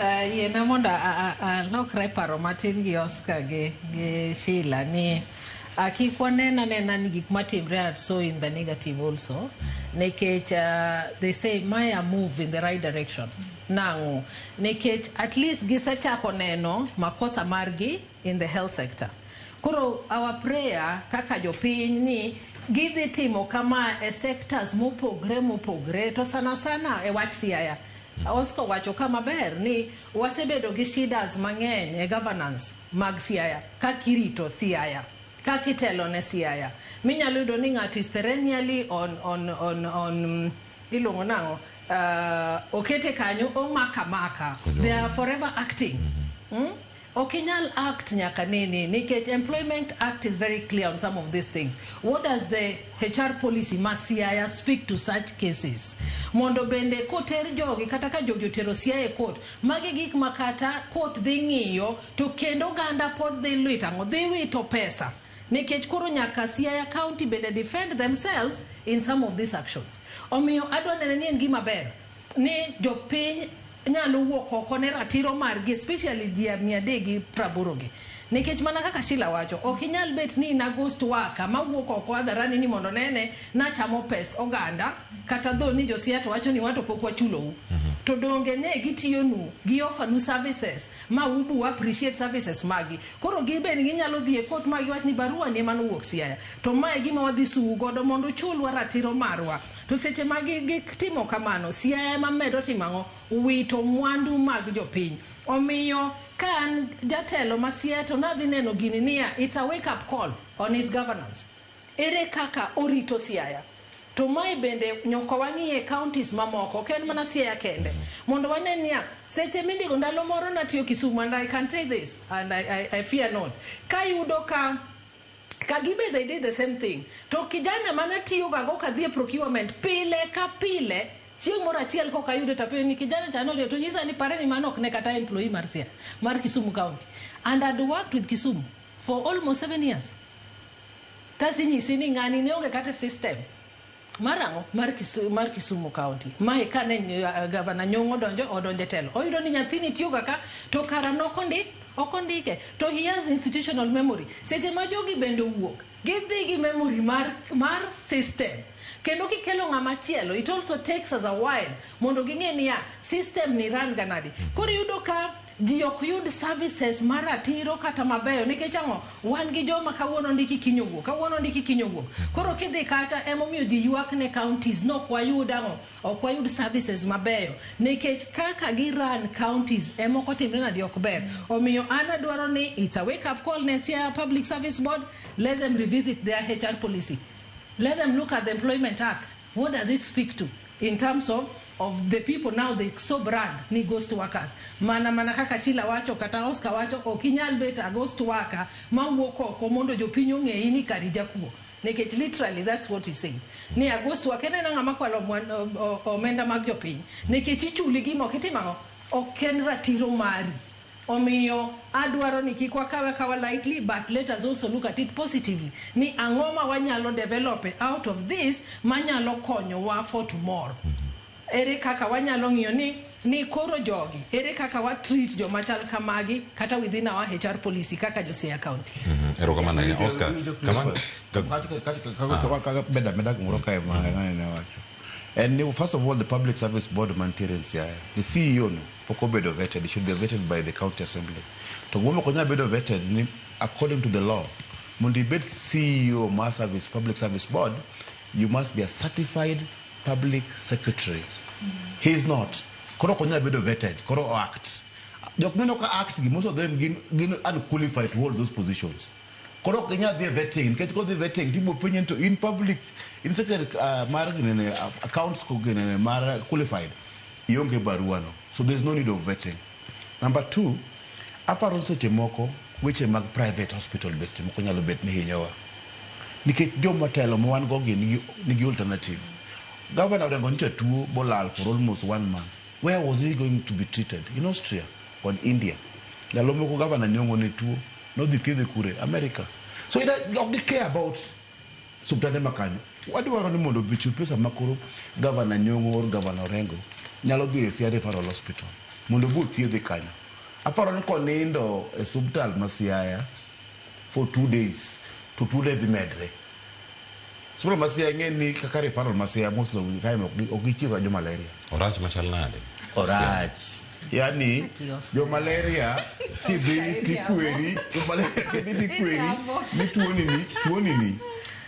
Yiena mondo alokre paro matin gi Oscar gi Sheila ni kik wanen anena ni gik matimre are so in the negative also, nikech they say mae a move in the right direction. Nang'o? Nikech at least gisechako neno makosa margi in the health sector. Koro our prayer kaka jopiny ni gidhi timo kama e sectors mopogre mopogre, to sana sana e wach Siaya. Oscar wacho kama ber ni wasebedo gi shidas mang'eny e governance mag Siaya, kaka irito Siaya, kaka itelo ne Siaya. Minyalo yudo ni ng'ato is perennially on iluongo nang'o, okete kanyo omaka maka. They are forever acting. Ok inyal act nyaka nini, nikech Employment Act is very clear on some of these things. What does the HR policy ma Siaya speak to such cases? Mondo bende koter jogi, kata ka jogi otero Siaya e court, magi gik ma kata court dhi ng'iyo, to kendo oganda pod dhi lwito ang'o? Dhi wito pesa. Nikech koro nyaka Siaya County bende defend themselves in some of these actions. Omiyo adwa nene ni en gima ber ni jopiny nyalo wuok oko ne ratiro margi, especially ji 380 gi. Nikech mana kaka Sheila wacho, ok inyal bet ni in a ghost worker mawuok oko hadharani ni mondo nene nachamo pes oganda, kata dho ni jo Siaya to wacho ni wato pok wachulou. To donge ne gitiyonu, gi offer nu services ma ubu appreciate services magi. Koro gibende ginyalo dhi e court ma giwach ni barua ni ema nowuok Siaya. To mae e gima wadhi sue godo mondo ochulwa ratiro marwa. To seche ma gitimo kamano, Siaya ema medo timo ang'o? Wito mwandu mag jopiny. Omiyo ka an jatelo ma Siaya to nadhi neno gini niya, it's a wake up call on his governance. Ere kaka orito Siaya? To mae bende nyaka wang'iye counties mamoko, ok en mana Siaya kende. Mondo wane niya, seche mindiko ndalo moro natiyo Kisumu, and I can say this, and I fear not. Kayudo ka gibe they did the same thing. To kijana mana tiyo ga go kadhi e procurement pile ka pile, chieng' moro achiel koka ayude to apenjo ni kijana cha notiyo, to nyisa ni pare ni mano ok ne kata employee mar Siaya, mar Kisumu County. And I'd worked with Kisumu for almost 7 years. Tasinyisi ni ng'ani ne onge kata system mar ang'o mar Kisumu County. Mae kane Gavana Nyong'o odonjo e telo. Oyudo ni nyathini tiyo ga ka, to kara nokondik, ok ondike. To he has institutional memory. Seche ma jogi bende owuok, gidhi gi memory mar system. Kendo kikelo ng'ama chielo, it also takes us a while mondo ging'e niya, system ni run ga nadi. Koro iyudo ka ji ok yud services maratiro kata mabeyo, nikech ang'o? Wan gi joma kawuono ndiki, kiny owuok, kawuono ndiki, kiny owuok. Koro kidhi kacha, emomiyo ji ywak ne counties no, ok wayud ang'o? Ok wayud services mabeyo, nikech kaka gi run counties ema ok otimre nadi, ok ber. Omiyo an adwaro ni it's a wake up call ne Siaya Public Service Board. Let them revisit their HR policy. Let them look at the Employment Act. What does it speak to in terms of the people now they so brand ni ghost workers? Mana kaka Sheila wacho kata Oscar wacho, ok inyal bet a ghost worker mawuok oko mondo jopiny ong'eyi ni kari jakuo. Nikech literally that's what he said. Ni a ghost worker en ng'ama kwalo omenda mag jopiny. Nikech ichuli gima ok itimo ang'o? Ok en ratiro mari. Omiyo adwaro ni kik wakawe akawa lightly, but let us also look at it positively. Ni ang'o ma wanyalo develop out of this manyalo konyowa for tomorrow. Ere kaka wanyalo ng'iyo ni koro jogi, ere kaka wa treat joma chal kamagi kata within our HR policy kaka jo Siaya County? Erokamano ahinya. Oscar, Kaka meda gimoro kae ma ng'ane ne wacho en ni, first of all, the Public Service Board mantiere in Siaya, the CEO no pok obedo vetted. It should be vetted by the county assembly. To gimomiyo ok onyal bedo vetted ni, according to the law, mondo ibed CEO mar service Public Service Board, you must be a certified public secretary. He is not. Koro ok onyal bedo vetted. Koro o act, jok mineno ka act gi, most of them gin unqualified to hold those positions. Koro ok ginyal dhi e vetting, nikech kodhi vetting tibo penje to in public in secretary mar ginene accounts ko ginene mar qualified, ionge barua no, so there is no need of vetting. Number two, aparo ni seche moko weche mag private hospital be seche moko nyalo bet ni hinyowa, nikech joma telo ma wan go gi nigi alternative. Governor Orengo nyocha tuo bolal for almost one month. Where was he going to be treated? In Austria kod India. Ndalo moko Governor Nyong'o ne tuo, nodhi thiedhe kure? America. So ok gi care about osiptande ma kanyo. Wadwaro ni mondo ochiw pesa ma koro Governor Nyong'o or Governor Orengo nyalo dhi e Siaya Referral Hospital. Mondo obi othiedhe kanyo. Aparo ni konindo e osiptal ma Siaya for 2 days to tuone dhi medre. Osiptal ma Siaya ng'e ni kaka referral ma Siaya most of the time ok gichiwo jo malaria. Orach machal nade? Orach. Yani Kiosk. jo malaria kidhi tikweri, jo malaria kidhi tikweri ni tuoni ni tuoni ni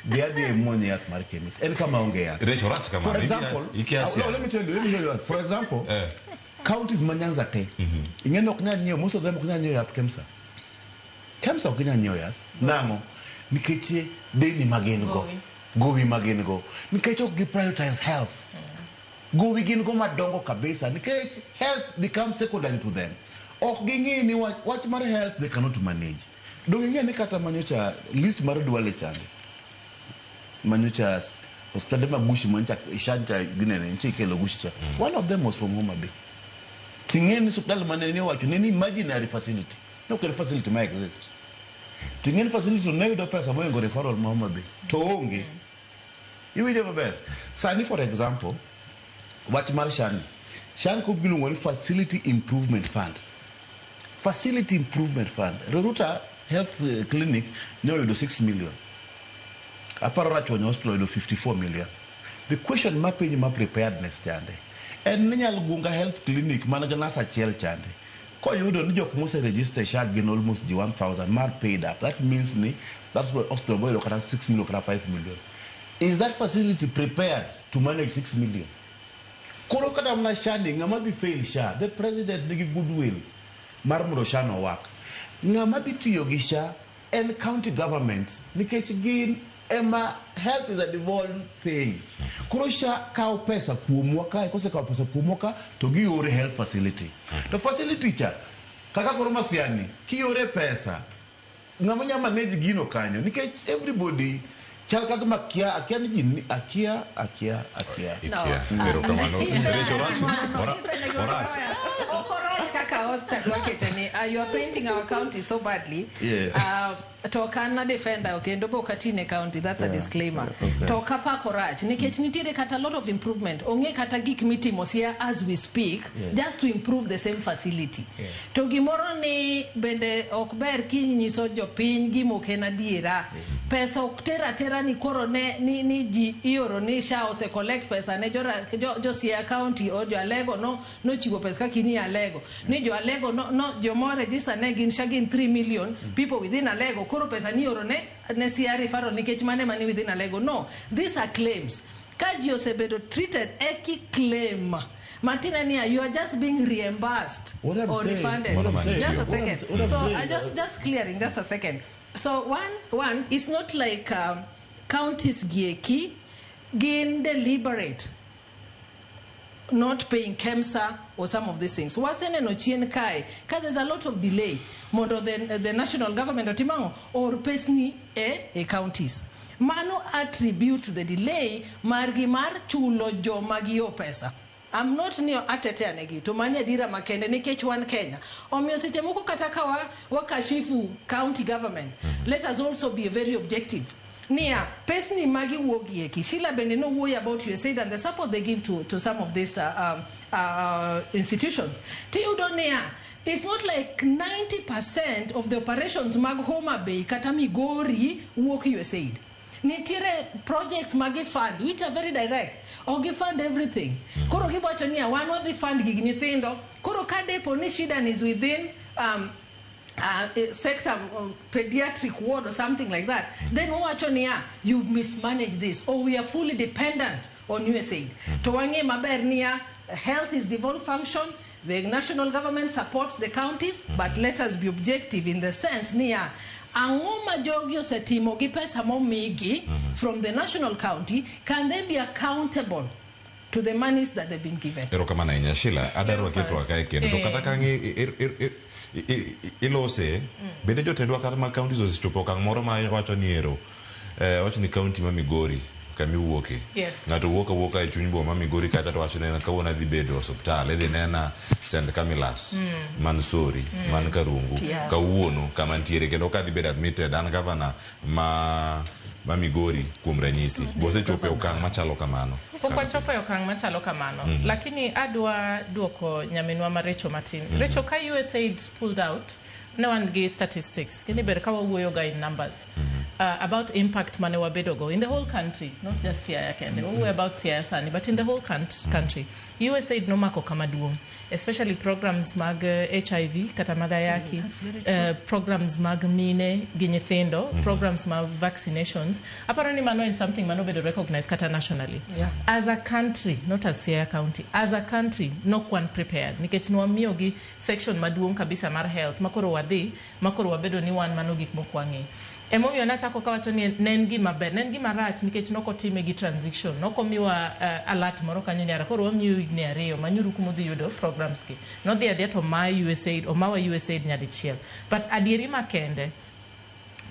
dhi adhi imuony yath mar chemist en kama onge yath. Rech orach kamano. For example, Ikia no, let me tell you, let me tell you. For example, counties ma Nyanza te, ing'e ni ok nyal nyiewo, most of them ok nyal nyiewo yath KEMSA. KEMSA ok nyal nyiewo yath. Nang'o? Nikech deni ma gin go, gowi ma gin go. Nikech ok gi prioritize health. Gowi gin go madongo kabisa nikech health becomes secondary to them. Ok ging'i ni wach mar health they cannot manage. Dong ing'e ni kata manyocha list mar Duale chande manyocha hospitande mag Gushi manyocha shancha ginene nitie ikelo Gushi cha. One of them was from Homa Bay. Ting'e ni osiptal mane ni owacho ne ni imaginary facility. Ne ok en facility ma exist. Ting'e ni facility no ne yudo pesa mohingo referral ma Homa Bay. To onge. Iwinjo maber. Sani, for example, wach mar SHA ni. SHA ni iluongo ni Facility Improvement Fund. Facility Improvement Fund. Riruta Health Clinic ne oyudo 6 million. Aparo Rachuonyo Hospital oyudo 54 million. The question ma penjo ma preparedness chande en ni Nyalgunga Health Clinic man gi nurse achiel chande koyudo ni jok mose register SHA gin almost ji 1000 mar paid up, that means ni that hospital boyudo kata 6 million kata 5 million. Is that facility prepared to manage 6 million? Koro kata mana SHA ni, ng'ama dhi fail SHA, the president nigi goodwill mar mondo SHA no work. Ng'ama dhi tiyo gi SHA en county governments nikech gin ema health is a devolved thing. Koro SHA kawo pesa kuomwa kae, kosekawo pesa kuomwa ka to giore health facility. To facility cha kaka koro Masiani kiore pesa, ng'ama nya manage gino kanyo nikech everybody chal kaka makia akia ni ji akia akia akia. Ikia. Erokamano. Rech orach. Orach. Ok orach kaka Oscar dwa kete ni you are painting our county so badly. To ok an a defender kendo be ok atine county, that's a disclaimer. To ok apako rach nikech nitiere kata lot of improvement. Ong'e kata gik mitimo Siaya as we speak just to improve the same facility. To gimoro ni bende ok ber kinyiso jopiny gima ok en adiera. Pesa ok ter atera ni koro ne ni ji ioro ni SHA ose collect pesa ne jo Siaya County or jo Alego no nochiwo pesa kaka in Alego. Ni jo Alego no jomo register ne gin SHA gin 3 million people within Alego, koro pesa ni ioro ne Siaya referral nikech mane mani within Alego. No, these are claims. Ka ji osebedo treated eki claim. Martina Nia, you are just being reimbursed What I'm or saying- refunded. what I'm saying- Just a what I'm- second. what I'm So saying- I just clearing, just a second. So one, it's not like counties gieki gin deliberate not paying KEMSA or some of these things. Waseneno chien kae, ka there's a lot of delay mondo the national government otimang'o or pesni e counties. Mano attribute to the delay margi mar chulo joma giyo pesa. I'm not ni atetea negi to mani adira makende nikech wan Kenya. Omiyo seche moko kata ka wakashifu county government, let us also be very objective. Nia, pesni magi wuogi eki. Sheila bende no wuoyo about USAID and the support they give to some of these institutions. Tiyudo niya, it's not like 90% of the operations mag Homa Bay kata Migori wuok USAID. Nitiere projects magi fund which are very direct. Ok gi fund everything. Koro giwacho niya, wan wadhi fund gig nyithindo. Koro ka depo ni shida is within sector pediatric ward or something like that, then wawacho niya, you've mismanaged this, or we are fully dependent on USAID. To wang'e maber niya, health is devolved function, the national government supports the counties, but let us be objective in the sense niya, ang'o ma jogi osetimo gi pesa momigi from the national county, can they be accountable to the monies that they've been given? Erokamano ahinya Sheila, adaro waketo kae kendo to kata ka ilose bende jotendwa kata mag counties osechopo okang' moro ma wacho ni ero wacho ni county ma Migori kamiwuoke. Ng'ato wuok awuoka e chuny boma ma Migori kacha to wacho ni kawuono adhi bedo osiptal idhi nena St. Camillus man Sori man Karungu kawuono kama ntiere kendo ka adhi bedo admitted an gavana ma ma Migori kuom ranyisi. Be wasechopo e okang' machalo kamano? Pok wachopo e okang' machalo kamano. Lakini adwa duoko nyaminwa ma Recho matin. Recho, ka USAID pulled out, ne wan gi statistics. Kendo ber ka wawuoyo ga in numbers. About impact mane wabedogo in the whole country, not just Siaya kende. Wawuoyo about Siaya sani, but in the whole country. USAID nomako kama duong', especially programs mag HIV kata mag ayaki, programs mag mine gi nyithindo, programs mag vaccinations. Aparo ni mano en something manobedo recognized kata nationally. As a country, not as Siaya County, as a country, nok wan prepared. Nikech nwamiyogi section maduong' kabisa mar health, makoro wadhi, makoro wabedo ni wan mano gik mok wang'e. Emomiyo nachako kawacho ni ne en gima ber, ne en gima rach nikech nokotime gi transition, nokomiwa alert moro kanyo ni ara koro wamiyo higni 2, manyuru kumudhi yudo programs gi. Nodhi adhiya to ma USAID, omawa USAID nyadichiel. But adieri makende,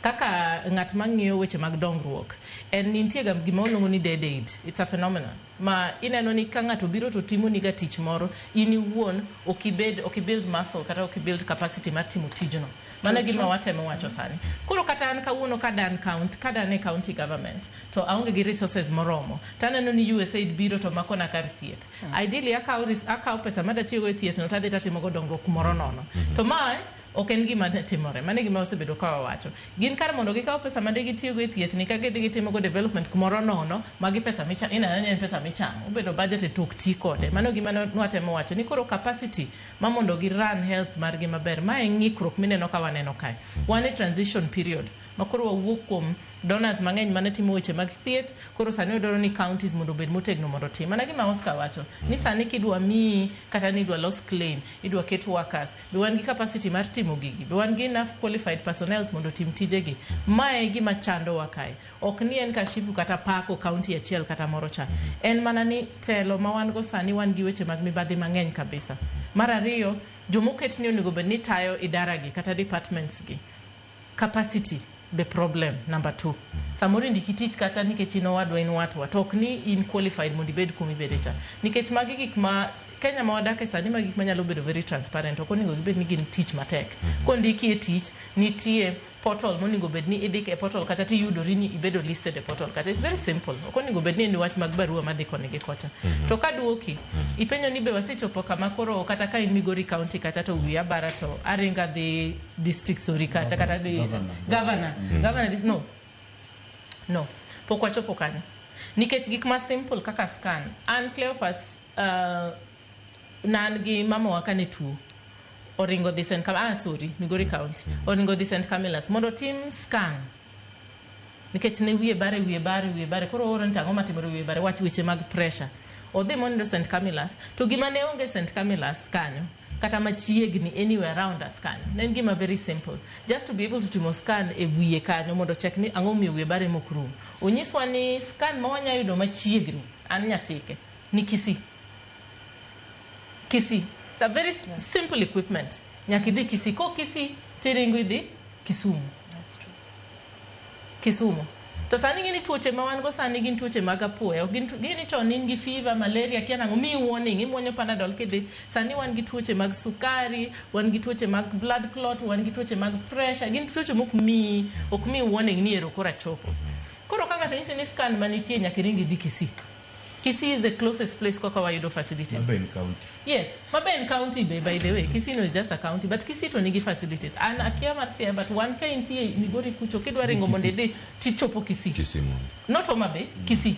kaka ng'at mang'iyo weche mag dongruok, en nitie ga gima waluongo ni dead aid. It's a phenomenon. Ma ineno ni ka ng'ato biro to timo ni ga tich moro, in iwuon ok ibed, ok i build muscle kata ok i build capacity mar timo tijno. Mano e gima watemo wacho sani. Koro kata an kawuono ka dan e county government, to aonge gi resources moromo. To aneno ni USAID biro to makona kar thieth. Ideally akaw pesa madatiyogo e thieth no tadhi tatimogo dongruok kumoro nono. To mae ok en gima ne timore. Mano e gima wasebedo ka wawacho. Gin kar mondo gikaw pesa mane gitiyogo e thieth ni ka gidhi gitimogo development kumoro nono, magi pesa michamo, ineno ni en pesa michamo. Obedo budget to ok ti kode. Mano gima nwatemo wacho ni koro capacity ma mondo gi run health margi maber. Ma en ng'ikruok mineno ka waneno kae. Wan e transition period ma koro wawuok kuom donors mang'eny mane timo weche mag thieth, koro sani wadwaro ni counties mondo obed motegno mondo otim. Mana gima Oscar wacho, ni sani kidwa miyi kata ni idwa los claim, idwa ket workers, be wan gi capacity mar timo gigi, be wan gi enough qualified personnel mondo otim tijegi. Mae e gima chandowa kae. Ok ni en kashifu kata pako county achiel kata moro cha. En mana ni telo ma wan go sani wan gi weche mag mibadhi mang'eny kabisa. Mar ariyo, jomoket ni onego bed ni tayo idara gi kata departments gi. Capacity be problem number 2. Samoro indiki tich kata nikech in owadwa in watwa, to ok ni in qualified mondo ibed kuma ibede cha. Nikech magi gik ma Kenya ma wadake sani, magi gik manyalo bedo very transparent, ok onego gibed ni gin tich matek. Kondiki e tich, nitie portal monego bed ni idhi e portal kata tiyudori ni ibedo listed e portal kata. It's very simple. Ok onego bed ni en wach mag barua madhi koni gi kocha. To kaduoki, ipenjo ni be wasechopo kama koro kata ka in Migori County kata to wiya bara to aringa dhi district sori kacha kata dhi governor. Governor this no. No, pok wachopo kanyo. Nikech gik ma simple kaka scan. An Cleophas nan gi mamawa kane tuo. Oringo dhi St. Sorry, Migori County. Oringo dhi St. Camillus mondo otim scan. Nikech ne wiye bare, wiye bare, wiye bare. Koro ooro ni tang'o matimore wiye bare, wach weche mag pressure. Odhi monindo St. Camillus. To gima ne onge St. Camillus kanyo, kata machiegni anywhere around us kanyo, ne en gima very simple. Just to be able to timo scan e wiye kanyo mondo check ni ang'o momiyo wiye bare mok rum. Onyiswa ni scan ma wanya yudo machiegni, an Nyatike, ni Kisii. Kisii. It's a very simple equipment. Nyaka idhi Kisii. Kok Kisii, tiringo idhi Kisumu. That's true. Kisumu. To sani ng'e ni tuoche ma wan go sani gin tuoche mag apoya. Ok gin gin chon in gi fever, malaria, kia nang'o, miyi warning, imuonyo Panadol kidhi. Sani wan gi tuoche mag sukari, wan gi tuoche mag blood clot, wan gi tuoche mag pressure. Gin tuoche mok miyi, ok miyi warning ni ero koro achopo. Koro ka ng'ato nyisi ni scan manitie nyaka iring idhi Kisii. Kisii is the closest place kaka wayudo facilities. Mabe en county. Yes, mabe en county be, by the way. Kisii no is just a county, but Kisii to nigi facilities. An akia mar Siaya, but wan ka intie Migori kucho, kidwa ringo mondo idhi, tichopo Kisii. Kisii mondo. Not Homa Bay, Kisii.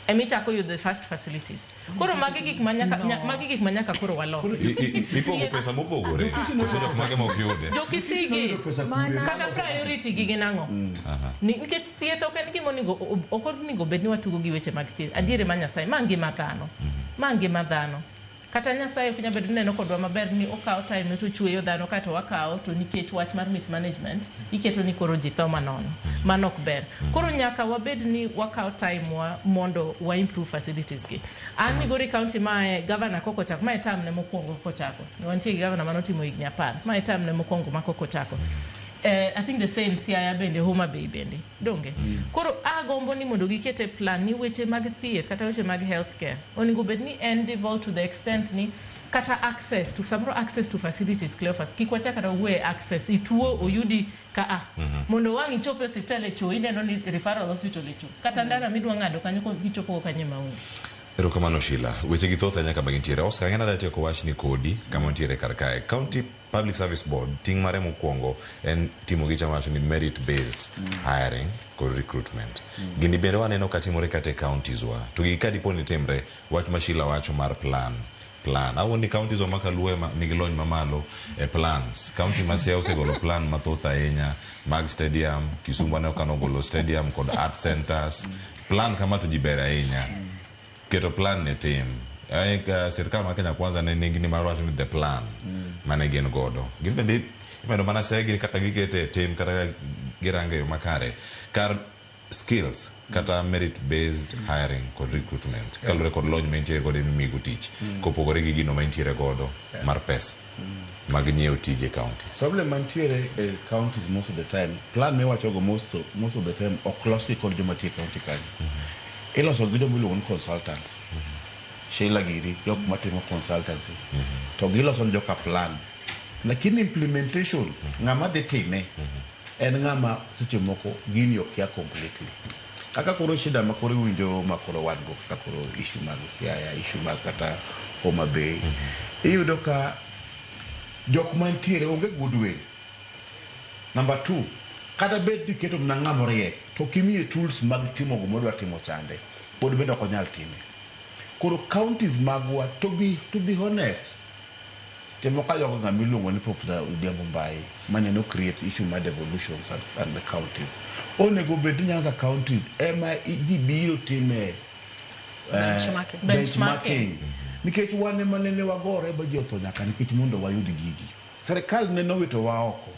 Emichako yudo the first facilities. Koro magi gik ma nyaka, No. magi gik ma nyaka koro walok. Ipogo pesa mopogore. Koso jok mage ma ok yude. Jo Kisii gi, Pesa Mana- kure. kata priority gi gin ang'o? Nikech thieth ok en gima onego, ok onego bed ni watugo gi weche mag thieth. Adieri ma Nyasaye, ma ngima dhano. Ma ngima dhano. Kata Nyasaye ok nyal bedo ni neno kodwa maber ni okawo time to ochweyo dhano kato wakawo to nikech wach mar mismanagement iketo ni koro ji tho manono. Mano ok ber. Koro nyaka wabed ni wakawo time wa mondo wa improve facilities gi. An Migori County mae governor koko ochako, mae term ne mokwongo koko ochako. Wantie gi governor manotimo higni 10. Mae term ne mokwongo ma koko ochako. I think the same Siaya bende, Homa Bay bende. Donge? Koro agombo ni mondo giket e plan ni weche mag thieth kata weche mag healthcare onego bed ni en devolved to the extent ni Kata access to samoro, access to facilities, Cleophas, kik wachak kata wuoye access ituo oyudi ka a mondo wang' ichop e osiptal e cho ineno ni referral hospital e cho kata ndara midwa ng'ado kanyo kichopo go kanyo maonge. Erokamano Sheila. Weche gi thoth ahinya kama gintiere. Oscar, ang'e nade tieko wachni kodi kama wantiere kar kae. County Public Service Board ting' mare mokwongo en timo gicha wacho ni merit based hiring kod recruitment. Gini bende waneno ka timore kata e counties wa. To gigi ka dipo ni timre, wach ma Sheila wacho mar plan. Awuon ni counties wa makaluo ema nigi lony mamalo e plans. County ma Siaya osegolo plan mathoth ahinya mag stadium, Kisumu aneno ka nogolo stadium kod art centers. Plan kama to ji ber ahinya. Keto plan ne tim. Ai, ka sirkal ma Kenya Kwanza ne nigi ni mar wacho ni the plan mane gin godo. Gin bende imedo mana segi kata gikete e tim kata ka girango e yo makare. Kar skills kata merit based hiring kod recruitment kaluwore kod lony ma intiere godo emimiyigo tich kopogore gi gino ma intiere godo mar pesa mag nyiewo tije counties. Problem mantiere e counties most of the time, plan miwachogo most of the time ok losi kod joma tiyo e county kanyo. Iloso gi joma iluongo ni consultants. Sheila giri, jok matimo consultancy. To giloso ne joka plan. Lakini implementation, ng'ama dhi time, en ng'ama seche moko gini okia completely. Kaka koro shida ma koro iwinjo ma koro wan go kaka koro issue mag Siaya, issue mag kata Homa Bay. Iyudo ka jok mantiere onge goodwill. Number two, kata bed ni iketo mana ng'ama oriek, to ok imiye tools mag timo gima odwa timo chande, pod bende ok onyal time. Koro counties magwa, to be honest, seche moko ayogo ng'ama iluongo ni Professor Odhiambo Mbai, mane no create issue mar devolutions and the counties. Onego bed ni Nyanza counties ema ji biro time Benchmarking. Benchmarking. Nikech wan ema nene wagore ba ji otho nyaka nikech mondo wayud gigi. Serikal ne nowito wa oko.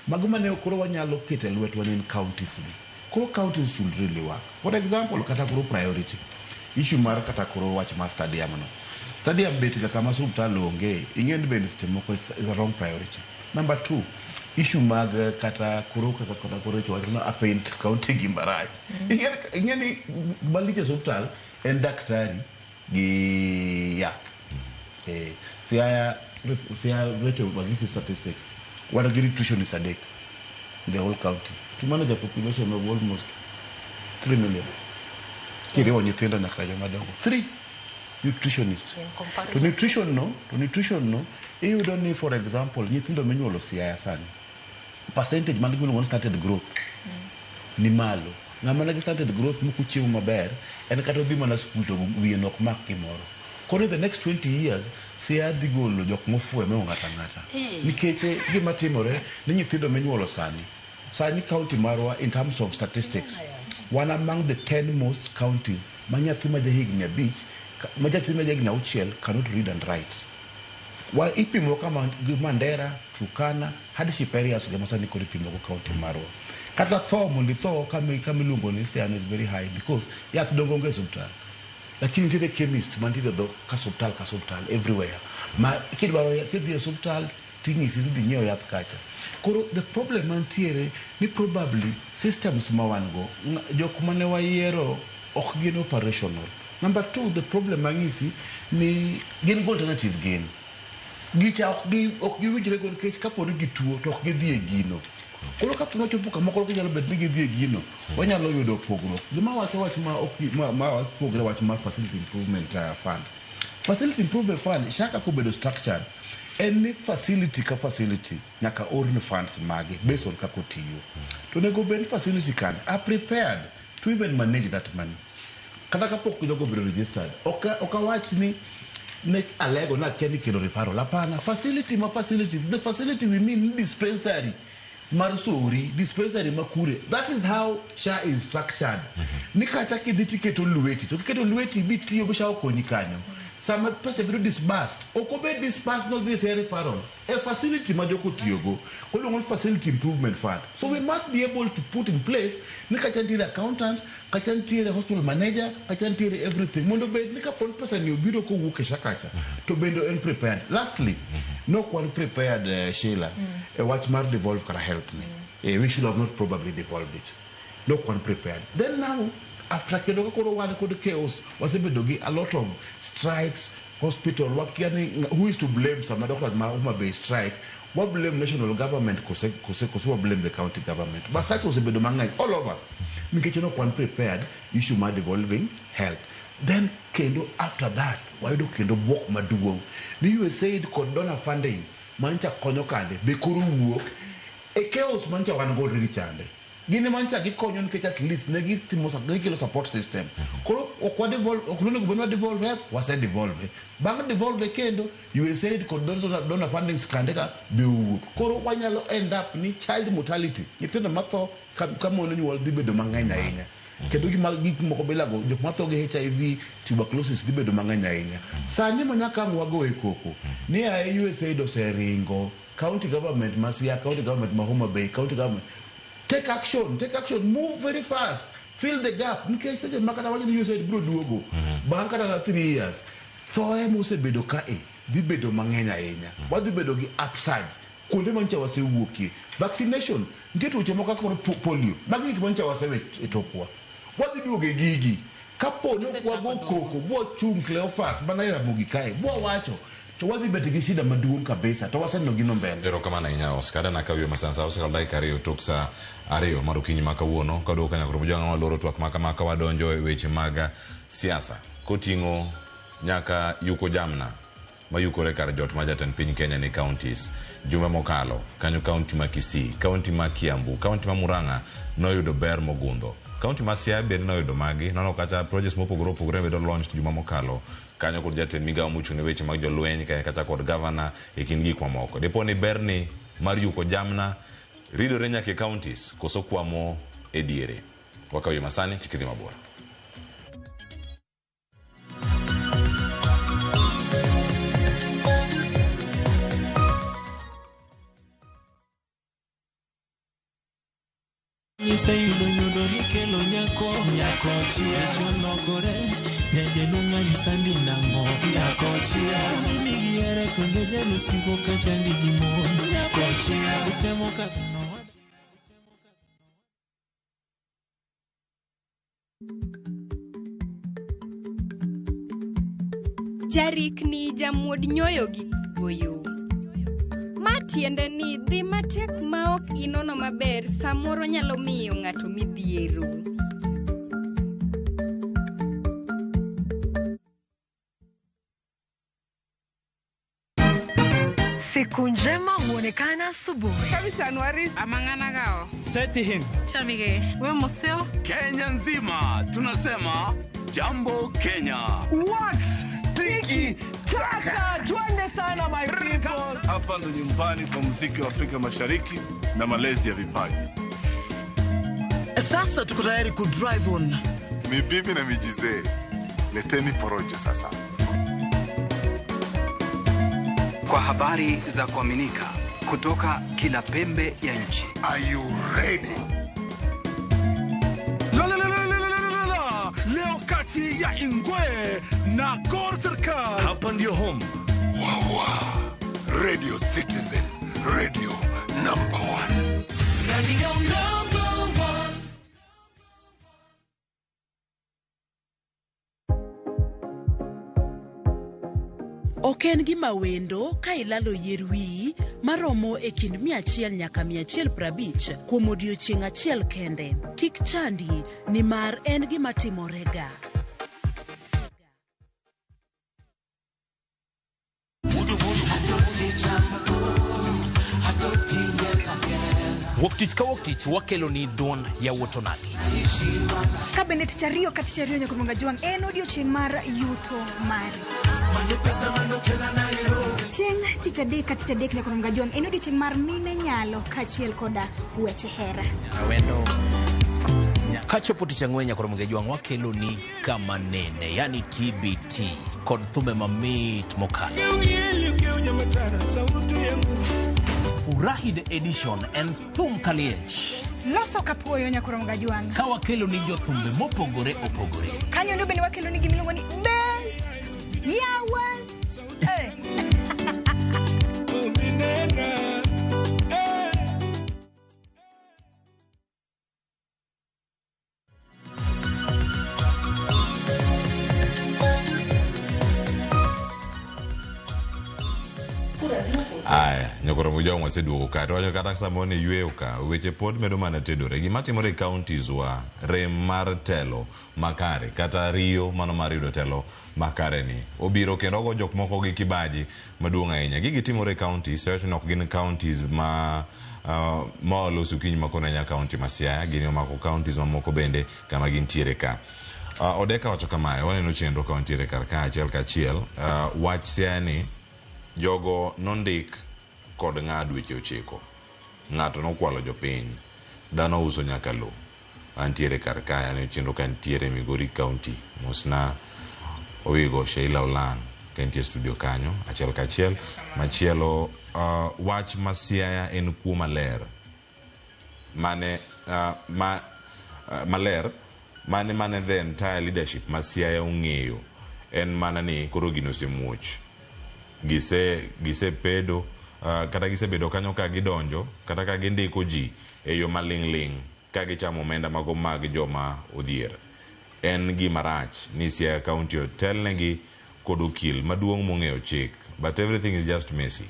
Mago mane koro wanyalo keto e lwetwa ne en counties gi. Koro counties should really work. For example, kata koro priority. Issue mar kata koro wach mar stadium no. Stadium bet ga kama osiptal onge, ing'e ni bende seche moko is a wrong priority. Number two, issue mag kata koro kaka kata koro iwacho no apaint county gi marach. Ing'e ni malich e osiptal en daktari gi yath. Siaya weche magisi statistics. Wan gi nutritionist adek in the whole county. To manage a population of almost 3 million. Kiriwo nyithindo nyaka joma dongo. Three nutritionist. In To comparison. nutrition no, iyudo ni for example, nyithindo minyuolo Siaya sani, percentage man giluongo ni stunted growth ni malo. Ng'ama nigi stunted growth moko chiemo maber, en kata odhi mana skul to wiye nok mak gimoro. Koro in the next 20 years, Siaya dhi golo jok mofuwe moingo ng'ato ang'ata. Nikech gima timore ni nyithindo minyuolo sani, sani county marwa in terms of statistics, one among the 10 most counties ma nyathi ma jahigni 5, ma nyathi ma jahigni 6 cannot read and write. Wa ipimo kama gi Mandera, Turkana, hardship areas go masani koro ipimo go county marwa. Kata tho mondo itho kama iluongo ni Siaya is very high because yath dongo onge e osiptal. Lakini nitiere chemist mantiere dho ka osiptal ka osiptal everywhere. Ma kidwaro kidhi e osiptal ting'isi ni dhi nyiew yath kacha. Koro the problem mantiere ni probably systems ma wan go, jok mane wayiero ok gin operational. Number two, the problem mang'isi ni gin go alternative gin. Gicha ok giwinjre go nikech kapo ni gituo to ok gidhi e gino. Koro kapo ni wachopo kama koro ginyalo bet ni gidhi e gino, wanyalo yudo pogruok. Gima wacho wach ma ok ma pogre wach mar facility improvement fund. Facility improvement fund shaka kobedo structured en ni facility ka facility nyaka orne funds mage based on kaka otiyo. To onego bed ni facility kan are prepared to even manage that money. Kata kapok jogo obedo registered, ok awach ni ne alego na akia ni kelo referral. Hapana, facility ma facility, the facility we mean dispensary mar Sori, dispensary ma kure. That is how SHA is structured. Ni kata kidhi tiketo lweti, to kiketo lweti bitiyo bi SHA okonyi kanyo. Sama pesa bedo disbursed, ok obed disbursed no dhi e referral. E facility ma joko tiyogo, koluongo ni facility improvement fund. So we must be able to put in place ni kacha nitiere accountant, kacha nitiere hospital manager, kacha nitiere everything. Mondo bed ni kaponi pesa ni obiro kowuok e SHA kacha, to bende en prepared. Lastly, nok wan prepared, Sheila, e wach mar devolve kata health ni. We should have not probably devolved it. Nok wan prepared. Then now, after kendo ka koro wan kod chaos, wasebedo gi a lot of strikes, Hospital wakia ni who is to blame sama doctors ma Homa Bay strike. Wa blame national government kose kose kose wa blame the county government. But strikes osebedo mang'eny all over nikech ne ok wan prepared issue mar devolving health. Then kendo after that wayudo kendo bwok maduong' ni USAID kod donor funding mancha konyo kande be koro wuok e chaos mancha wan go already chande. Gin mancha gikonyo nikech at least ne gitimo gikelo support system. Koro ok wa devolve, ok onego bed ni wa devolve health, wase devolve. Bang' devolve kendo USAID kod donor fundings kande ka be owuok. Koro wanyalo end up ni child mortality, nyithindo matho ka mon onyuol dhi bedo mang'eny ahinya. Kendo gima gik moko bilago, jok matho gi HIV, tuberculosis dhi bedo mang'eny ahinya. Sani ma nyaka ang' wago e koko, ni ae USAID oseringo, county government ma Siaya, county government ma Homa Bay, county government, take action, take action, move very fast, fill the gap. Nikech seche ma kata wacho ni USAID biro duogo, bang' kata na 3 years, thoe mosebedo kae dhi bedo mang'eny ahinya. Wadhi bedo gi upsurge kuonde mancha wasewuokie. Vaccination, nitie tuoche moko kaka polio, magi gik mancha wasewe e tokwa. Wadhi duogo e gigi. Kapo ni ok wago koko, bwachung' Cleophas, mana e Ramogi kae, bwawacho, to wadhi bet gi shida maduong' kabisa, to waseneno gino mbele. Erokamano ahinya Oscar. Adana ka wiyo masan sa osekalo dakika 2 tok sa 2 mar okinyi ma kawuono. Kaduogo ka nyakoro mojwang' waloro twak ma kama ka wadonjo e weche mag siasa. Koting'o nyaka yuko jamna mayukore kar jot ma jatend piny Kenya ni counties. Juma mokalo, kanyo county ma Kisii, county ma Kiambu, county ma Murang'a noyudo ber mogundho. County ma Siaya bende noyudo magi. Nono kata projects mopogore opogore bedo launched juma mokalo. Kanyo kod jatend migawo mochung' ne weche mag jolweny kata kod governor e kind gik mamoko. Dipo ni berni mar yuko jamna ridore nyaka e counties koso kwamo e diere. Wakaw yo masani kik idhi mabor. Iseyudo nyundo nikelo nyako, nyako chia. Cholokore, nyajaluo ng'ani sandi nang'o, nyako chia. Nigi here kendo jalusigo kachandi gi mon, nyako chia. Utemo kaka nowa. Jarikni jamuod nyoyo gi goyo. Ma tiende ni dhi matek ma ok inono maber samoro nyalo miyo ng'ato midhiero. Siku njema huonekana asubuhi. Seti him. Chamige. We museo. Kenya nzima tunasema jambo Kenya. Wax tiki taka, twende sana my people. Hapa ndo nyumbani kwa muziki wa Afrika Mashariki na malezi ya vipaji. Sasa tuko tayari ku drive on. Ni bibi na mijizee. Leteni porojo sasa. Kwa habari za kuaminika kutoka kila pembe ya nchi. Are you ready? La la la la la la la. Leo kati ya Ingwe na Gor Serikal. Hapa ndio home. Wawa. Radio Citizen, radio number 1. Radio number 1. Ok en gima wendo ka ilalo yier wiyi maromo e kind 100 nyaka 150 kuom odiochieng' achiel kende. Kik chandi nimar en gima timorega. Wuok tich ka wuok tich wakelo ni duond yawuot onagi. Ka bende tich ariyo ka tich ariyo nyaka Juang en odiochieng' mar yuto mari. Chieng' tich adek ka tich adek nyaka Juang en odiochieng' mar mine nyalo kaachiel koda weche hera. Kachopo tich ang'wen nyaka Juang wakelo ni kama nene, yani TBT kod thumbe mamit mokalo. Furahi the edition and thum kaliech. Loso kapuoyo nyaka Juang. Ka wakelo ni jothumbe mopogore opogore. Kanyo ndo bende wakelo ni gimiluongo ni be yawa. Jwang' waseduogo ka to wacho kata samoro ni yweyo ka weche pod medo mana tedore. Gima timore e counties wa rem mar telo makare kata riyo mano mar yudo telo makare ni obiro kendo ogo jok moko gi kibaji maduong' ahinya. Gigi timore e counties to wacho ni ok gin counties ma ma waloso okinyi ma kono ahinya county ma Siaya, gini omako counties mamoko bende kama gintiere ka. Odeka wacho kamae, waneno chenro ka wantiere kar ka achiel kachiel. Wach Siaya ni jogo nondik kod ng'a dweche 9. Ng'ato nokwalo jopiny. Dhano uso nyaka lo. Antiere kar kae, aneno chenro ka nitiere Migori County. Mosna Owigo Sheila Olang' ka entie studio kanyo achiel kachiel. Machielo wach ma Siaya en kuo maler. Mane maler mane the entire leadership ma Siaya ong'eyo en mana ni koro gino osemuoch. Gise pedo kata gisebedo kanyo ka gidonjo kata ka gindiko ji e yo maling' ling' ka gichamo omenda mago mag joma odhier. En gima rach ni Siaya County otelnegi kod okil maduong' mong'eyo chik, but everything is just messy.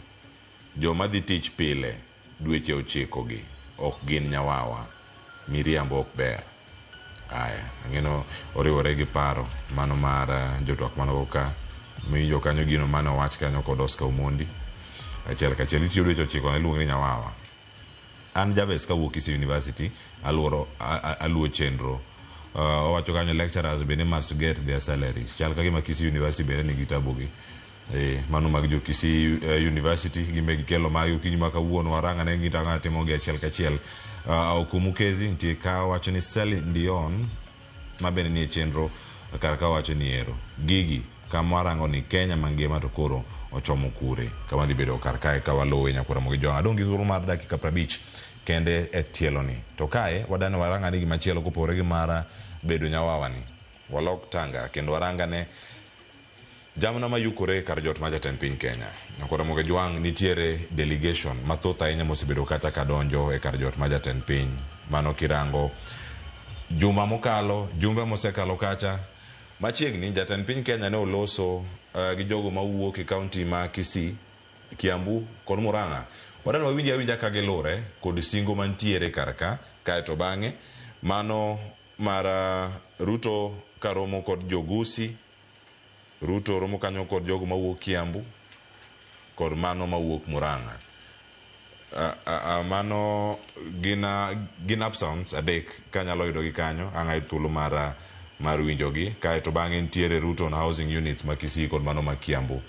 Joma dhi tich pile dweche 9 gi ok gin nyawawa. Miriambo ok ber. Aya, ang'eno oriwore gi paro mano mar jotwak manogo ka miwinjo kanyo gino mane owach kanyo kod Oscar Omondi. Achiel kachiel itiyo dweche 9 ne iluongo ni nyawawa. An Jarvis kawuok Kisii University aluoro aluo chenro. Owacho kanyo lecturers bende must get their salaries. Chal ka gima Kisii University bende nigi tabu gi. Mano mag jo Kisii University gimbe gikelo magi okinyi ma kawuono waranga ne gitanga timo gi achiel kachiel. Okumu Kezi nitie ka wacho ni Celine Dion ma bende nie chenro kar ka wacho ni ero gigi kama warango ni Kenya mangima to koro ochomo kure kama dhi bedo kar kae ka waluwe nyakwara Ramogi Jwang'. Adong' gi thuolo mar dakika 50 kende e tielo ni. To kae wadani waranga ni gimachielo kopogore gi mar bedo nyawawa ni. Walok tanga kendo waranga ne jamna mayukore kar jot ma jatend piny Kenya. Nyakwara Ramogi Jwang' nitiere delegation mathoth ahinya mosebedo kata ka donjo e kar jot ma jatend piny. Mano kirango juma mokalo, jumbe mosekalo kacha machiegni jatend piny Kenya ne oloso gi jogo mawuok e county ma Kisii, Kiambu kod Murang'a. Wadani wawinj awinja ka gilure kod singo mantiere kar ka, kaeto bang'e mano mar Ruto karomo kod jogusi, Ruto romo kanyo kod jogo mawuok Kiambu kod mano mawuok Murang'a. Mano gin upsounds adek kanyalo yudogi kanyo ang' ayud thuolo mar winjogi. Kaeto bang'e nitiere Ruto on housing units ma Kisii kod mano ma Kiambu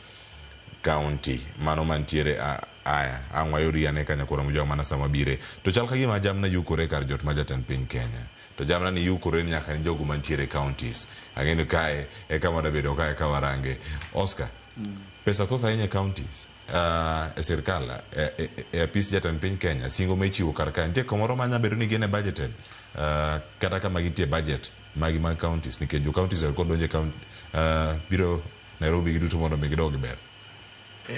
County. Mano mantiere aya ang' wayudgi ane ka nyakwara Mojwang' mana sama bire. To chal ka gima jamna yukore kar jot ma jatend piny Kenya. To jamna ni yukore ni nyaka ni jogo mantiere counties. Ang'e ni kae e kama dabedo kae ka warange. Oscar, pesa thoth ahinya e counties. E sirkal e apis jatend piny Kenya singo ma ichiwo kar kae nitie kamoro ma nyalo bedo ni gin e budgeted kata kama gintie budget magi mag counties nikech jo counties kod donjo e biro Nairobi giduto mondo mi gidog ber.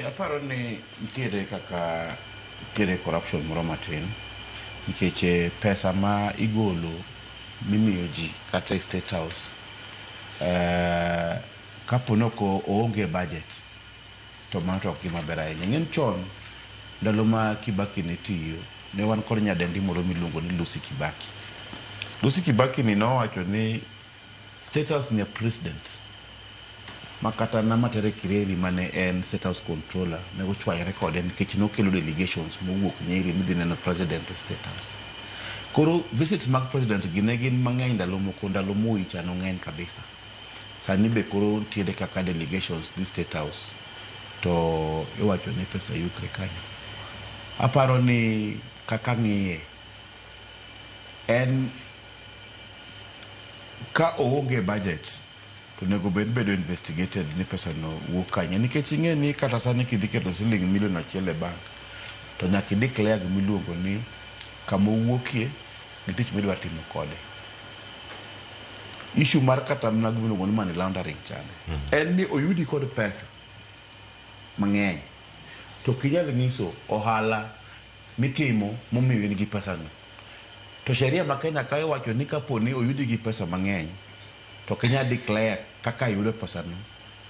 Aparo ni nitiere kaka nitiere corruption moro matin nikech pesa ma igolo mimiyo ji kata e State House kapo ni ok oonge budget to mano to ok gima ber ahinya. Ing'e ni chon ndalo ma Kibaki ne tiyo ne wan kod nyadendi moro miluongo ni Lucy Kibaki. Lucy Kibaki ni nowacho ni State House ni a president ma kata Namatere Kireri mane en State House controller ne ochwanyore kode nikech nokelo delegations mowuok Nyeri midhi neno president e State House. Koro visits mag president gi ne gin mang'eny ndalo moko ndalo Moi cha nong'eny kabisa. Sani be koro nitiere kaka delegations dhi State House to iwacho ni pesa yukre kanyo. Aparo ni kaka ng'iye en ka oonge budget to onego bed bedo investigated ni pesa no wuok kanye nikech ing'e ni kata sani kidhi keto siling milion 1 e bank to nyaka i declare gimiluongo ni kama owuokie gi tich midwa timo kode. Issue mar kata mana gimiluongo ni money laundering chande en ni oyudi kod pesa mang'eny to ok inyal nyiso ohala mitimo momiyo in gi pesa no. To sheria ma Kenya ka iwacho ni kapo ni oyudi gi pesa mang'eny to ok inyal declare kaka iyudo pesa no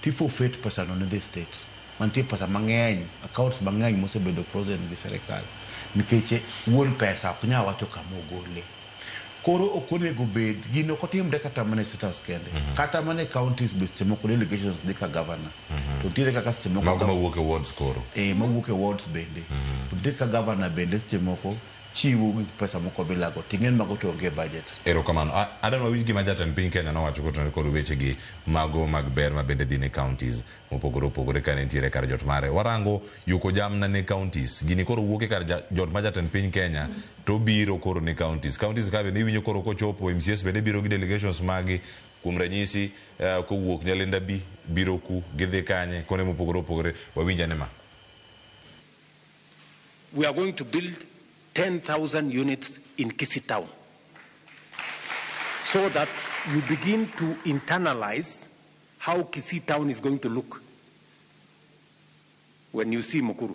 ti forfeit pesa no ne the state. Mantie pesa mang'eny, accounts mang'eny mosebedo frozen gi serikal nikech wuon pesa ok nyal wacho kama ogole. Koro ok onego bed gino ok otimre kata mana e State House kende. Kata mana e counties be seche moko delegations dhi ka governor. To nitiere kaka seche moko Mago mawuok e wards koro. Eh, mawuok e wards bende. To nitie kaka governor bende seche moko chiwo gik pesa moko bilago. Ting'e ni mago to onge e budget. Erokamano. Adwa winj gima jatend piny Kenya nowacho kotenore kod wechegi mago mag ber ma bende dhi ne counties mopogore opogore ka nitiere kar jot mare. Warango yuko jamna ne counties. Gini koro wuok e kar jot ma jatend piny Kenya to biro koro ne counties. Counties ka bende iwinjo koro kochopo MCAs bende biro gi delegations magi. Kuom ranyisi kowuok Nyalenda B biro ku gidhi kanye kuonde mopogore opogore. Wawinj ane ma. We are going to build 10,000 units in Kisii town so that you begin to internalize how Kisii town is going to look when you see Mukuru.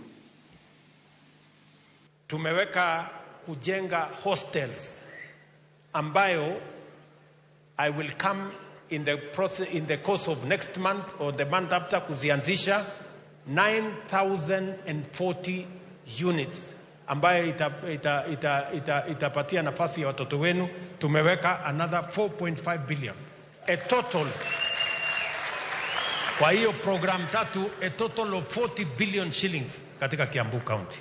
Tumeweka kujenga hostels ambayo I will come in the process, in the course of next month or the month after kuzianzisha 9,040 units ambayo itapatia nafasi ya watoto wenu. Tumeweka another 4.5 billion, a total kwa hiyo program tatu, a total of 40 billion shillings katika Kiambu County.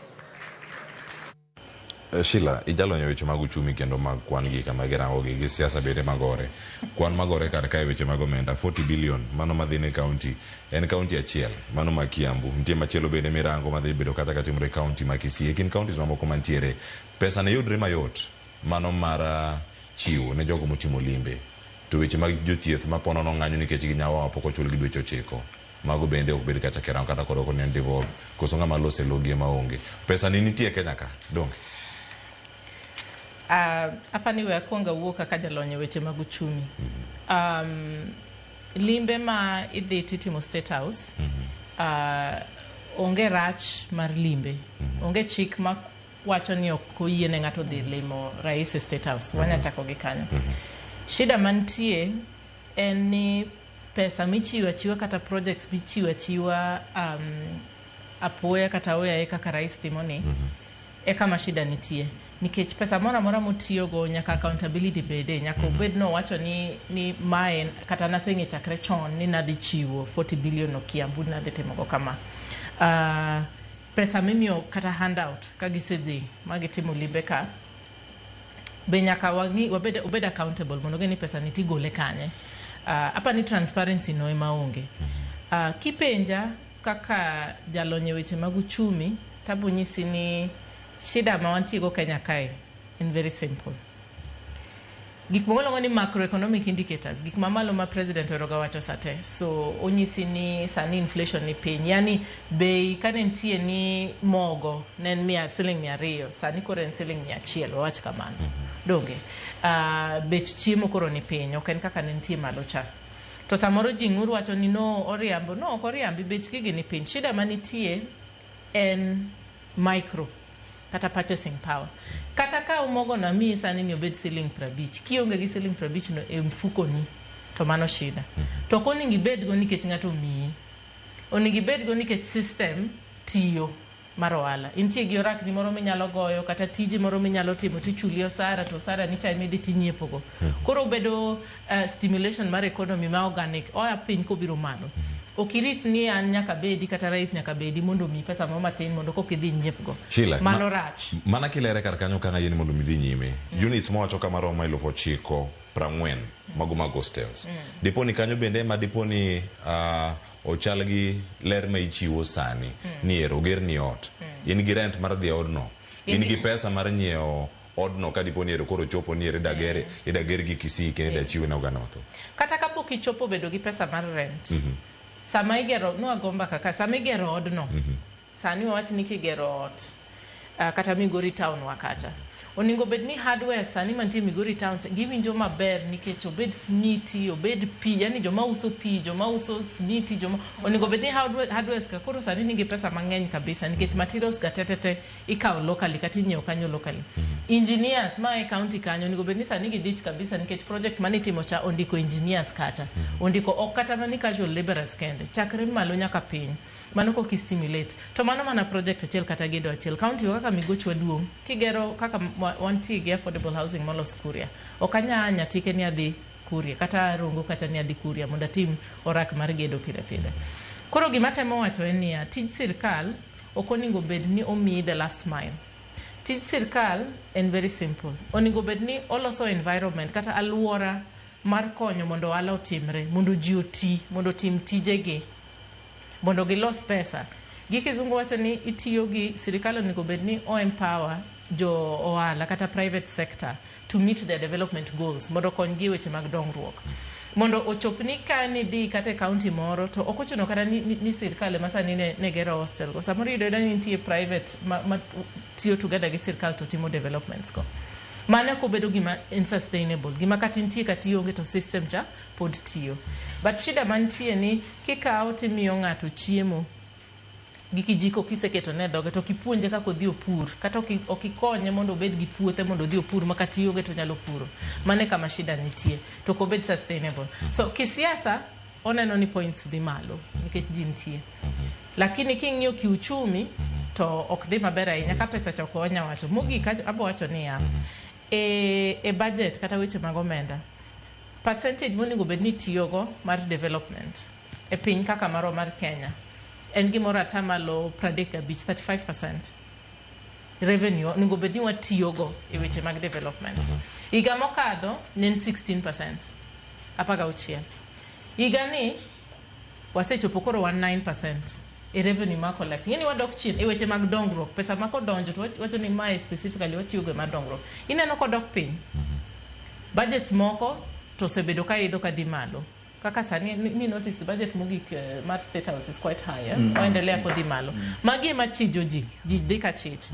Sheila, ijalony e weche mag uchumi kendo mag kwan gi kama girango gi gi siasa bende magore. Kwan magore kar kae weche mag omenda 40 billion mano madhi ne county en county achiel mano ma Kiambu. Nitie machielo bende mirango madhi bedo kata katimore county ma Kisii. E kind counties mamoko mantiere pesa ne yudre mayot mano mar chiwo ne jogo motimo limbe. To weche mag jothieth ma ponono ng'anyo nikech ginyawawa pok ochul gi dweche 9. Mago bende ok bed kata kirango kata koro ok en devolve. Koso ng'ama lose logi ema onge. Pesa ni nitie Kenya ka, donge? Apani we akwongo awuo kaka jalony e weche mag uchumi. Limbe ma idhi titimo State House, onge rach mar limbe. Onge chik ma wacho ni ok oyiene ng'ato dhi limo rais e State House. Wanya chako gi kanyo. Shida mantie en ni pesa michiwo achiwa kata projects michiwo achiwa apoya kata oyaye kaka rais timo ni, e kama shida nitie. Nikech pesa moro amora motiyogo nyaka accountability bede, nyaka obed no wacho ni mae kata naseng'e chakre chon ni nadhi chiwo 40 billion no Kiambu nadhi timogo kama. Pesa mimiyo kata handout ka gisedhi ma gitimo limbe ka be nyaka wang'i wabed obed accountable mondo gini pesa ni tigole kanye. Apa ni transparency no ema onge. Kipenja kaka jalony e weche mag uchumi tabo nyisi ni shida ma wantie go Kenya kae en very simple. Gik moko iluongo ni macroeconomic indicators, gik mamalo ma president oheroga wacho sate. So onyisi ni sani inflation ni piny, yani bei kane nitie ni mogo ne en siling 200, sani koro en siling 100, wawach kamano. Donge? Bech chiemo koro ni piny, ok en kaka ne nitie malo cha. To samoro ji ng'ur wacho ni no oriambo, no ok oriambi, bech gigi ni piny. Shida manitie en micro kata purchasing power. Kata ka mogo no miyi sani ni obed siling 50, kionge gi siling 50 no e mfukoni to mano shida. To ok onego ibedgo nikech ng'ato omiyi. Onego ibedgo nikech system tiyo mar ohala. Intie gi orakni moro minyalo goyo kata tiji moro minyalo timo tichuli osara to osara ni cha ema idhi tinyiepogo. Koro obedo stimulation mar economy ma organic, oya piny kobiro malo. Ok irit ni an nyaka bedi kata rais nyaka bedi mondo omiyi pesa moro matin mondo koka idhi inyiepgo. Sheila, Mano rach. Mana kilere kar kanyo ka ng'ayie ni mondo midhi nyime. Units mowacho kama romo 9,040 mago mag hostels. Dipo ni kanyo bende ema dipo ni ochal gi ler ma ichiwo sani ni ero oger ni ot. In gi rent mar dhi e odno. In gi pesa mar nyiewo odno ka dipo ni ero koro chopo ni ero idagere idager gi Kisii kendo idachiwe ne oganda mathoth. Kata kapok ichopo bedo gi pesa mar rent. Sama igero, nwagomba kaka, sama igero odno, sani wawach ni kigero ot, kata Migori town wa kacha. Onego bed ni hardware sani mantie Migori town cha, giwinjo maber nikech obed smiti, obed pi, yani joma uso pi, joma uso smiti, joma onego bed ni hardwares ka koro sani nigi pesa mang'eny kabisa nikech materials ga tetete ikawo locally kata inyiewo kanyo locally. Engineers ma e county kanyo onego bed ni sani gidich kabisa nikech project manitimo cha ondiko engineers kacha. Ondiko ok kata mana ni casual laborers kende, chakre malo nyaka piny. Mano koki stimulate. To mano mana project achiel kata gedo achiel. County wa kaka Migochwa duong', kigero kaka wantie gi affordable housing molos Kuria. Ok anya nyatike ni adhi Kuria, kata Rongo kata ni adhi Kuria mondo atim orak mar gedo pile pile. Koro gima temo wacho en niya, tij sirkal ok onego bed ni omiyi the last mile. Tij sirkal en very simple. Onego bed ni oloso environment kata aluora mar konyo mondo ohala otimre, mondo ji oti, mondo otim tijegi, mondo gilos pesa. Gi kizungu wacho ni itiyo gi sirikal onego bed ni o empower jo ohala kata private sector to meet their development goals mondo okonygi e weche mag dongruok. Mondo ochop ni ka nidhi kata e county moro to ok ochuno kata ni sirkal ema sani ne gero hostel go. Samoro iyudo ayuda ni nitie private ma tiyo together gi sirkal to timo developments go. Mano ok obedo gima unsustainable. Gima kata intie kata ionge to system cha pod tiyo. But shida mantie ni kikawo timiyo ng'ato chiemo gi kijiko kiseketo ne dhoge to kipuonje kaka odhi opur kata ok ikonye mondo obed gi puothe mondo odhi opur ma kata ionge to onyalo puro. Mano e kama shida nitie to ok obed sustainable. So kisiasa oneno ni points dhi malo nikech ji nitie. Lakini king'iyo kiuchumi to ok dhi maber ahinya ka pesa cha ok onya wacho. Mogik abo wacho niya, e budget kata weche mag omenda, percentage monego bed ni itiyogo mar development e piny kaka marwa mar Kenya en gimoro atamalo 35, 35% revenue onego bed ni watiyogo e weche mag development. Higa mokadho ne en 16%, 16. Higa ni wasechopo koro wan 9% e revenue ma collect. Ing'e ni wadok chien e weche mag dongruok. Pesa ma kodonjo to wacho ni mae specifically watiyogo e mar dongruok. Ineno kodok piny. Budgets moko to osebedo ka idho kadhi malo. Kaka sani ni notice budget mogik mar State House is quite high. Eh? Waendelea kodhi malo. Magi ema chijo ji. Ji dhi ka chich.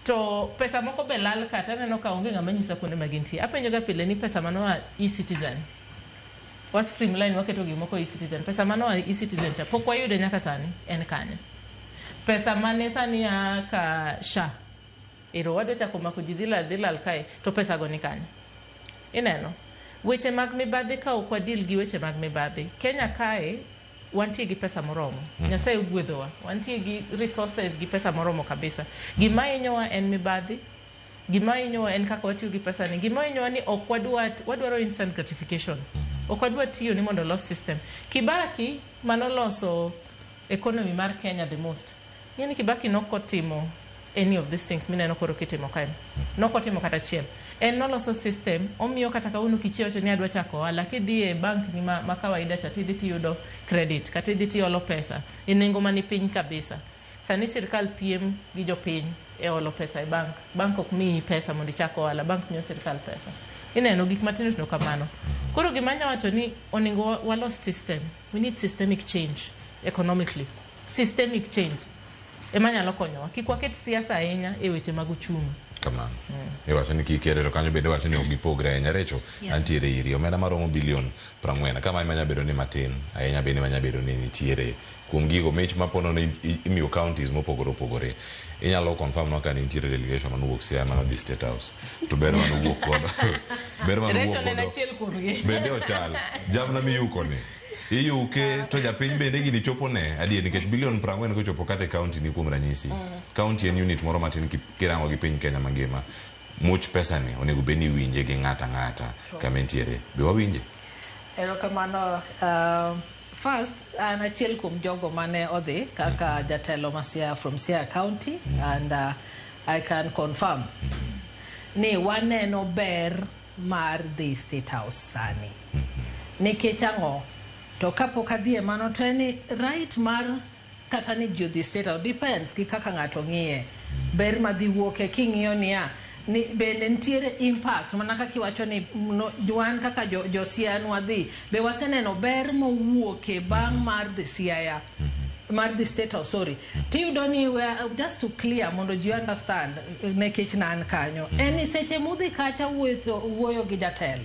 To pesa moko be lal kata aneno ka onge ng'ama nyisa kuonde ma gintie. Apenjo ga pile ni pesa manoa e-Citizen. Wa streamline waketo gik moko e-Citizen. Pesa manoa e-Citizen cha pok wayude nyaka sani en kanye. Pesa mane sani ya ka SHA. Ero wadwa chako mako ji dhi lal kae to pesa go ni kanye. Ineno. Weche mag mibadhi ka ok wadil gi weche mag mibadhi. Kenya kae wantie gi pesa moromo. Nyasaye ogwedhowa. Wantie gi resources gi pesa moromo kabisa. Gima hinyowa en mibadhi. Gima hinyowa en kaka watiyo gi pesa ni. Gima hinyowa ni ok wadwa, wadwaro instant gratification. Ok wadwa tiyo ni mondo olos system. Kibaki manoloso economy mar Kenya the most. Ng'e ni Kibaki nokotimo any of these things mineno koro kitimo kae. Nokotimo kata achiel. En noloso system, omiyo kata kawuono kichiewo to ni adwa chako ohala, kidhi e bank ni ma kawaida cha tidhi tiyudo credit, kata idhi tiolo pesa e nengo mani piny kabisa. Sani sirkal piem gi jopiny e olo pesa e bank. Bank ok miyi pesa mondo ichak ohala, bank miyo sirkal pesa. Ineno gik matindo tindo kamano. Koro gima anya wacho ni onego walos system. We need systemic change economically. Systemic change ema nyalo konyowa. Kik waket siasa ahinya e weche mag uchumi. Kamano. Iwacho ni kik to kanyo bende wacho ni ok gipogre ahinya. Recho, antiere iri. Omenda maromo bilion 40. Kama ema nyalo bedo ni matin ahinya bende ema nyalo bedo ni nitiere kuom gigo mich mapono ni imiyo counties mopogore opogore. Inyalo confirm no ka nitiere delegation manowuok Siaya manodhi State House. To ber manowuok godo. Ber manowuok Recho ne en godo. achiel kuomgi. Bende ochal. Jamna miyuko ni. Iyuke to japiny bende gini chopo ne adier nikech bilion 40 kochopo kata e county ni kuom ranyisi. County en unit moro matin kirango gi piny Kenya mangima. Much pesa ni onego bed ni iwinje gi ng'ata ng'ata kama entiere. Be wawinje? Erokamano. First, an achiel kuom jogo mane odhi kaka jatelo ma Siaya from Siaya County and I can confirm ni waneno ber mar dhi State House sani. Nikech ang'o? To kapok adhi e mano to en ni right mar kata ni ji odhi State House depends gi kaka ng'ato ng'iye. Ber madhi wuoke king'iyo niya ni bende nitiere impact mana kaka iwacho ni no, wan kaka jo Siaya nwadhi be waseneno ber mowuoke bang' mar dhi Siaya mar dhi State House, sorry. Tiyudo ni just to clear mondo ji understand nikech nan kanyo en ni seche mudhi kacha wuoyo gi jatelo.